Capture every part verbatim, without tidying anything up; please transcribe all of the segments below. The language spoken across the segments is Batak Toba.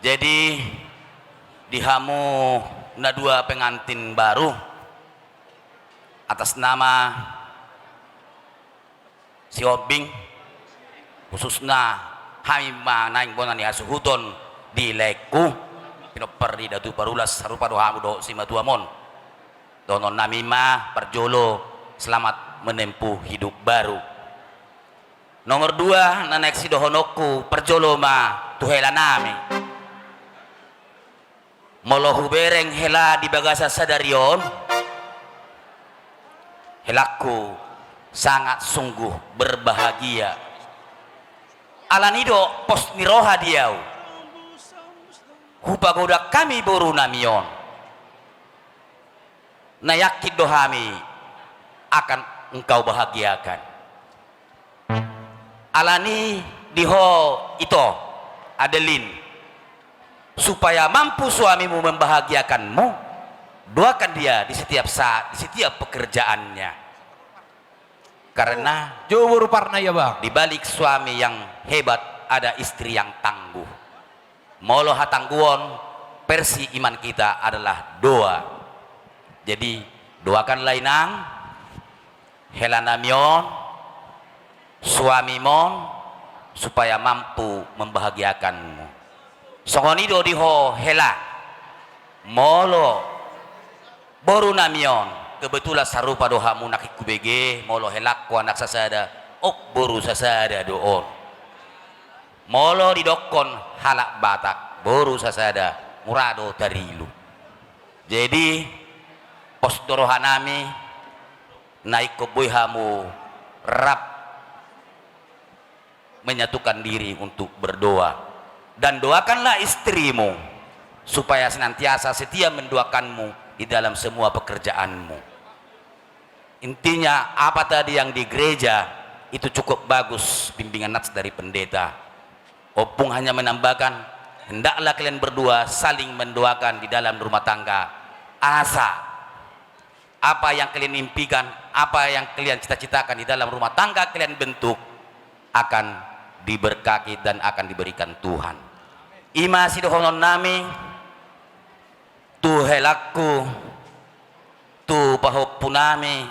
Jadi, di hamu na dua pengantin baru, atas nama Sihombing, khususna hami ma naeng bona ni hasuhuton di laengku, pinompar ni Datu Parulas, sarupa do hamu dohot simatuam on. Dohononnami ma parjolo, selamat menempuh hidup baru. Nomor dua, na naeng sidohononku, parjolo ma tu helanami. Molo hubereng hela di bagasan sadari on, helangku sangat sungguh berbahagia. Alani do pos ni roha di ahu, hupagodang hami borunami on. Na yakin do hami akan engkau bahagiakan. Alani di ho ito, Adelin, supaya mampu suamimu membahagiakanmu, doakan dia di setiap saat, di setiap pekerjaannya. Karena Jo boru Parna ia, Bang. Di balik suami yang hebat ada istri yang tangguh. Molo hatangguhon, versi iman kita adalah doa. Jadi, doakanlah, Inang, helanami on, suamim on, supaya mampu membahagiakanmu. Songon i do di ho hela. Molo borunami on, kebetulan sarupa do hamu nangkin hubege, molo helangku anak sasada, on boru sasada do on. Molo didokkon halak Batak, boru sasada, mura do tarilu. Jadi, pos do rohanami, na ingkon boi hamu rap menyatukan diri untuk berdoa. Dan doakanlah istrimu, supaya senantiasa setia mendoakanmu di dalam semua pekerjaanmu. Intinya, apa tadi yang di gereja, itu cukup bagus bimbingan nats dari pendeta. Ompung hanya menambahkan, hendaklah kalian berdua saling mendoakan di dalam rumah tangga. Asa apa yang kalian impikan, apa yang kalian cita-citakan di dalam rumah tangga kalian bentuk, akan diberkati dan akan diberikan Tuhan. I ma sidohononnami tu helangku, tu pahompunami,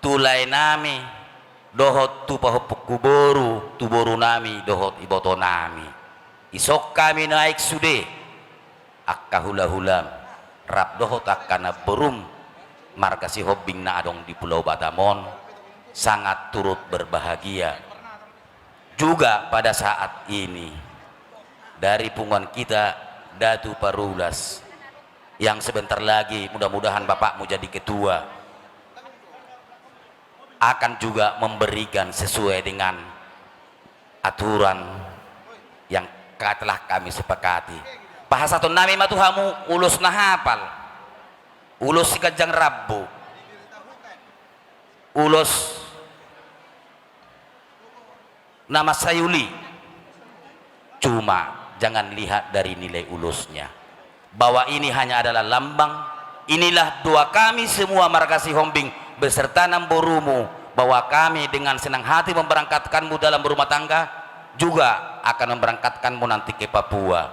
tu laenami, dohot tu pahompungku boru, tu borunami, dohot ibotonami. Dison hami naeng sude, angka hulahulam, rap dohot angka namborum, marga Sihombing na adong di Pulau Batam on, sangat turut berbahagia juga pada saat ini dari punguan kita, Datu Parulas, yang sebentar lagi mudah-mudahan bapakmu jadi ketua, akan juga memberikan sesuai dengan aturan yang ka-, telah kami sepakati. Pasahatonnami ma tu hamu ulos na hapal, ulos siganjang rambu, ulos na mansai uli. Cuma jangan lihat dari nilai ulosnya, bahwa ini hanya adalah lambang. Inilah doa kami semua marga Sihombing beserta namborumu, bahwa kami dengan senang hati memberangkatkanmu dalam rumah tangga, juga akan memberangkatkanmu nanti ke Papua.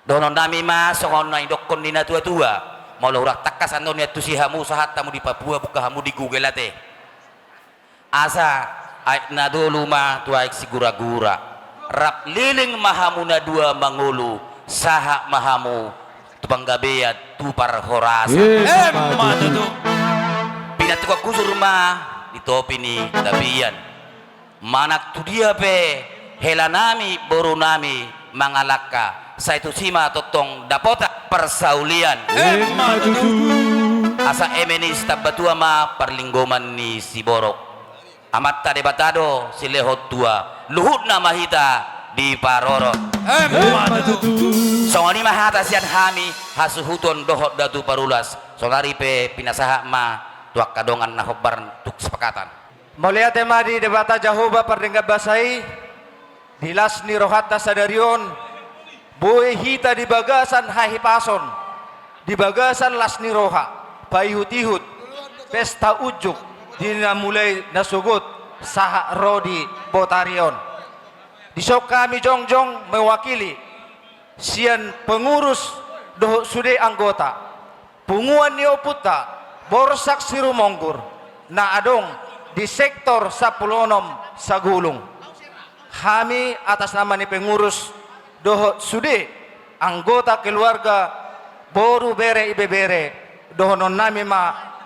Dohononnami ma songon na nidokkon ni natuatua, molo hurang tangkas annon nian tusi hamu, sahat hamu di Papua, buka hamu di Google ate. Asa aek na tolu ma tu aek Siguragura. Rap leleng ma hamu na dua mangolu, sahat ma hamu tu panggabean, tu parhorasan. Emma tutu. Pinantikhon hujur ma di topi ni tapian. Manang tu dia pe helanami, borunami mangalangka, sai tusi ma tongtong dapotan parsaulian. Emma tutu. Asa eme ni sitambatua ma parlinggoman ni siborok. Amanta Debata do silehon tua, luhutna ma hita diparorot. Emma tutu. Songon i ma hata sian hami hasuhuton dohot Datu Parulas. Saonari pe pinasahat ma tu angka dongan na hombar tu kesepakatan. Mauliate ma di Debata Jahowa pardenggan basa i, di las ni rohanta sadari on, boi hita di bagasan hahipason, di bagasan las ni roha, paihutihut, pesta unjuk di na mulai nasogot sahat ro di botari on. Dison hami jongjong mewakili sian pengurus dohot sude anggota punguan ni ompunta Borsak Sirumonggur na adong di sektor sampulu onom Sagulung. Hami atas nama ni pengurus dohot sude anggota keluarga, boru, bere, ibebere, dohononnami ma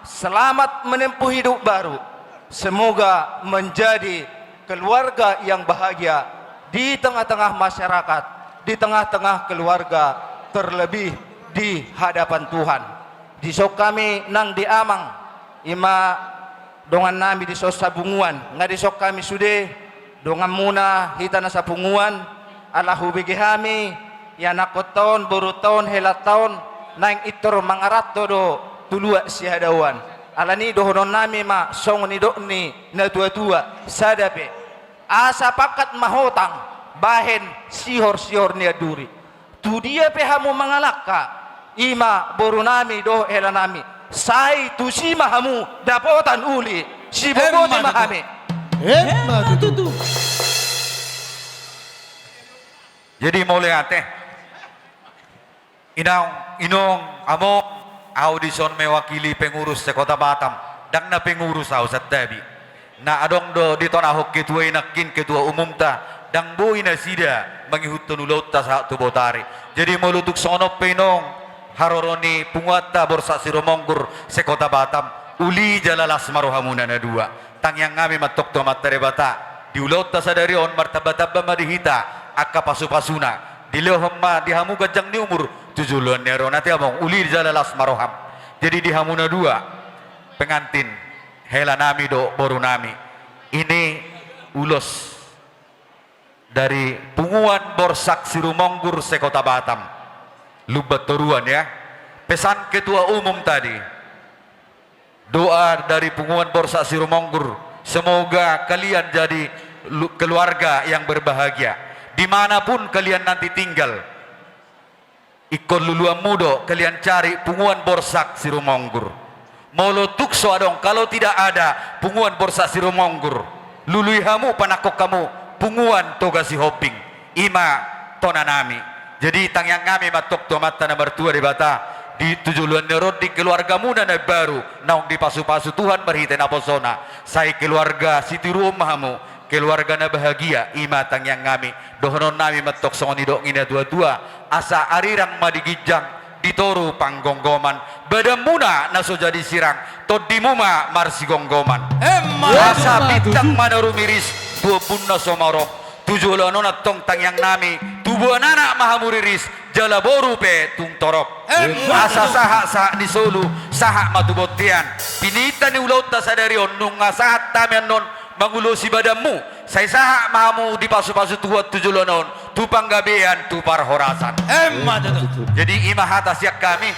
selamat menempuh hidup baru. Semoga menjadi keluarga yang bahagia di tengah-tengah masyarakat, di tengah-tengah keluarga, terlebih di hadapan Tuhan. Dison hami nang di amang, ima dongannami dison sapunguan, nga dison hami sude, donganmuna hita na sapunguan, ala hubege hami, ianakhonta on, borunta on, helanta on, naeng pintor mangaranto do tu luat sihadaoan. Alani i dohononnami ma songon nidok ni natuatua, sada pe, asa pangkat ma hotang bahen sihor-sihor ni anduri. Tudia pe hamu mangalangka, ima borunami dohot helanami, sai tusi ma hamu dapotan uli, siboboti ma hami. Emma tutu. Jadi mauliate. Inang, inong, among, ahu dison mewakili pengurus se-Kota Batam, ndang na pengurus ahu santabi. Na adong do ditonahon ketua i nangkin, ketua umumta, ndang boi nasida mangihuthon ulaonta sahat tu botari. Jadi molo tung songon on pe inong, haroro ni punguanta Borsak Sirumonggur se-Kota Batam, uli jala las ma rohamuna na dua. Tangiang hami ma antong tu Amanta Debata, di ulaonta sadari on martambatamba ma di hita angka pasupasuna, dilehon ma di hamu ganjang ni umur tu joloan ni ari on, ate among, uli jala las ma roham. Jadi di hamu na dua, pengantin, helanami dohot borunami, ini ulos dari punguan Borsak Sirumonggur se-Kota Batam, Lumban Toruan, ya. Pesan ketua umum tadi, doa dari punguan Borsak Sirumonggur, semoga kalian jadi lu-, keluarga yang berbahagia. Di mana pun kalian nanti tinggal, ingkon luluanmu do kalian cari punguan Borsak Sirumonggur. Molo tung so adong, kalau tidak ada punguan Borsak Sirumonggur, lului hamu, panangkok hamu punguan Toga Sihombing. Ima tonanami. Jadi tangiang hami ma antong tu Amanta na martua Debata, di tu joloan ni ari on di keluargamuna na baru, naung dipasupasu Tuhan marhite naposona, sai keluarga sitiruon ma hamu, keluarga na bahagia, ima tangiang hami. Dohononnami ma antong songon nidok ni natuatua, asa arirang ma di ginjang, di toru panggomgoman, badanmuna na so jadi sirang, tondimu ma marsigomgoman. Emma tutu. Asa bintang ma na rumiris tu ombun na so maorop, tu joloan on antong tangiangnami, tubuan anak ma hamu riris, jala boru pe tung torop. Emma tutu. Asa sahat-sahat ni solu, sahat ma tu bontean. Pinta ni ulaonta sadari on, nunga sahat hami annon mangulosi badanmu, sai sahat ma hamu dipasupasu Tuhan tu joloan on, tu panggabean, tu parhorasan. Emma tutu. Jadi ima hata sian hami.